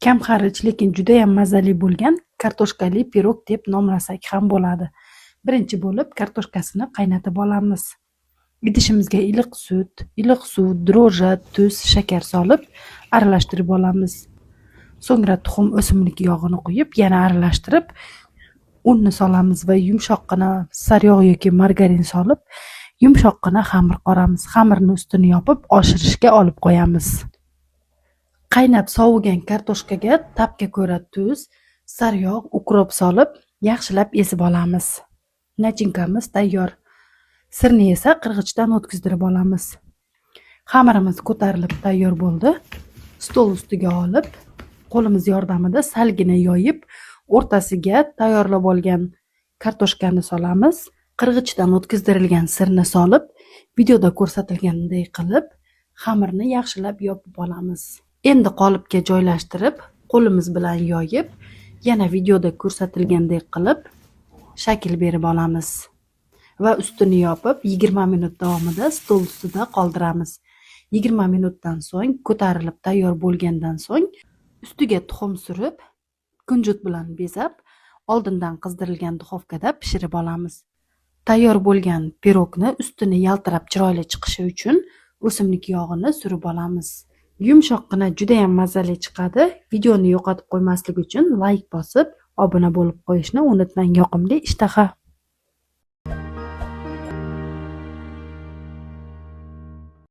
Kamxarij, lekin judayam mazali bo'lgan kartoshkali pirog deb nomlasak ham bo'ladi. Birinchi bo'lib kartoshkasini qaynatib olamiz. Idishimizga iliq sut, iliq suv, дрожжи, tuz, shakar solib aralashtirib olamiz. So'ngra tuxum, o'simlik yog'ini quyib, yana aralashtirib, unni solamiz va yumshoqqina sariyog' yoki margarin solib, yumshoqqina xamir qoramiz. Xamirni ustini yopib, oshirishga olib qo'yamiz. Qaynab sovigan kartoshkaga ta'bga ko'ra tuz, sariyog', укроп solib, yaxshilab ezib olamiz. Начинка miz tayyor. Sirni esa qirg'ichdan o'tkazdirib olamiz. Xamirimiz ko'tarilib tayyor bo'ldi. Stol ustiga olib, qo'limiz yordamida salgina yoyib, o'rtasiga tayyorlab olgan kartoshkani solamiz. Qirg'ichdan o'tkazdirilgan sirni solib, videoda ko'rsatilganday qilib, xamirni yaxshilab yopib olamiz. Endi qolipga joylashtirib, qo'limiz bilan yoyib, yana videoda ko'rsatilgandek qilib shakl berib olamiz va ustini yopib, 20 minut davomida stol ustida qoldiramiz. 20 minutdan so'ng ko'tarilib tayyor bo'lgandan so'ng ustiga tuxum surib, kunjut bilan bezab, oldindan qizdirilgan duxovkada pishirib olamiz. Tayyor bo'lgan pirogni ustini yaltirab chiroyli chiqishi uchun o'simlik yog'ini surib olamiz. Yumshoqqina, judayam mazali chiqadi. Videoni yo'qotib qo'ymaslik uchun layk bosib, obuna bo'lib qo'yishni unutmang. Yoqimli ishtaha.